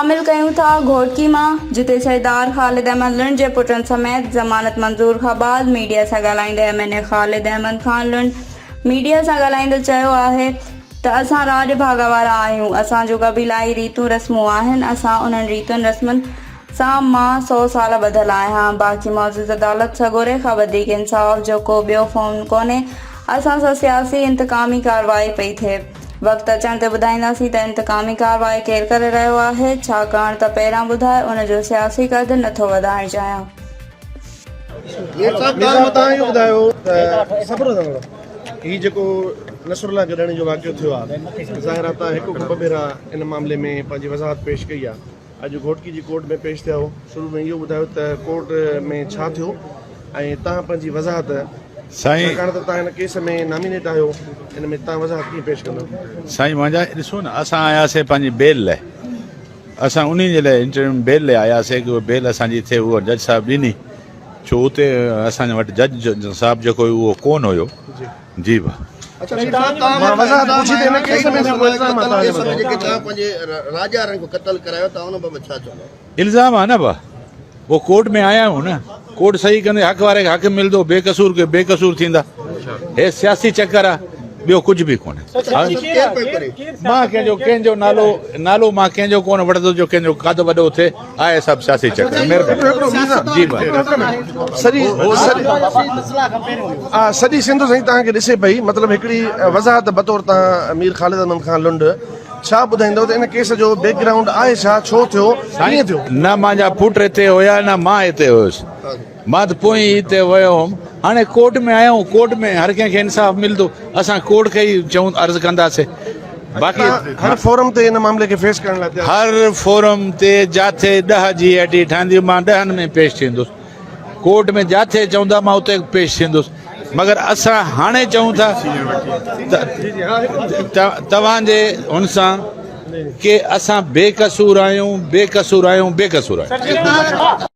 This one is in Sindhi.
شامل ڪيون ٿا گهوٽڪي مان جتي سردار خالد احمد لنڊ جي پٽن سميت ضمانت منظور کان بعد ميڊيا سان ڳالهائيندي M N A Khalid Ahmed Khan Lund media سان ڳالهائيندي چيو آهي ته اسان راڄ ڀاڳ وارا آهيون اسان جون قبيلائي ريتون رسمون آهن اسان انهن ريتن رسمن سان مان سو سال ٻڌل آهيان باقي معزز عدالت سڳوري کان وڌيڪ انصاف جو ڪو ٻيو فورم ڪونهي اسان سان سياسي انتقامي ڪارروائي پئي ٿئي. وقت اچڻ تي ٻڌائينداسين ته انتقامي ڪارروائي ڪير ڪري رهيو آهي، ڇاڪاڻ ته پهريان ٻڌائي ان جو سياسي قد نه ٿو وڌائڻ چاهيان. مير صاحب توهان اهو ٻڌايو ته صبر سان ٿورو هي جيڪو نصر الله گڏاڻي جو واقعو ٿيو آهي ظاهر آهي توهان هڪ کان ٻه ڀيرا ان معاملي ۾ پنهنجي وضاحت پيش ڪئي آهي اڄ گهوٽڪي جي ڪورٽ ۾ پيش ٿيا هو شروع ۾ اهو ٻڌايو ته ڪورٽ ۾ ڇا ٿيو ۽ تهان پنهنجي وضاحت سائين ڇاڪاڻ ته تهان هن ڪيس ۾ نامينيٽ آهيو ان ۾ تهان وضاحت ڪيئن پيش ڪندو؟ سائين منهنجا ڏسو نه اسان آياسي پنهنجي بيل لاء اسان انهي جي لاء انٽريم بيل لاء آياسي ڪي بيل اسان جي ٿئي اها جج صاحب ڏني ڇو اتي اسان وٽ جج صاحب جيڪو هيو اهو ڪون هيو جي با. مان وضاحت پڇي ته هن ڪيس ۾ جيڪو الزام آهي توهان جي مٿان. الزام آهي نه با پوء ڪورٽ ۾ آيا آهيون نه ڪورٽ صحيح ڪندي حق واري کي حق ملندو بي قصور کي بي قصور ٿيندا هي سياسي چڪر آهي ٻيو ڪجهه به ڪونهي مان ڪنهن جو ڪنهن جو نالو نالو مان ڪنهن جو ڪونه وٺندس جو ڪنهن جو قد وڏو ٿئي آهي سڀ سياسي چڪر مهرباني جي ڀاء سڄي سڄي سنڌ سائين توهان کي ڏسي پئي مطلب هڪڙي وضاحت بطور توهان مير خالد احمد خان لنڊ ڇا ٻڌائيندو ته ان ڪيس جو بيڪ گرائونڊ آهي ڇا ڇو ٿيو ڪيئن ٿيو؟ نه مانجا پٽ هتي هيا نه مان هتي هيس مان ته پوء ئي هتي ويو هوم هاڻي ڪورٽ ۾ آيا آهيون ڪورٽ ۾ هر ڪنهن کي انصاف ملندو اسان ڪورٽ کي ئي چئون عرض ڪنداسي باقي هر فورم تي ان معاملي کي فيس ڪرڻ لاء تيار هر فورم تي جاٿي ڏهه جي آء ٽي ٺهندي مان ڏهن ۾ پيش ٿيندس ڪورٽ ۾ جاٿي چوندا مان اتي پيش ٿيندس مگر اسان هاڻي چئون ٿا ته توهان جي هن سان ڪي اسان بي قصور آهيون بي قصور آهيون بي قصور آهيون.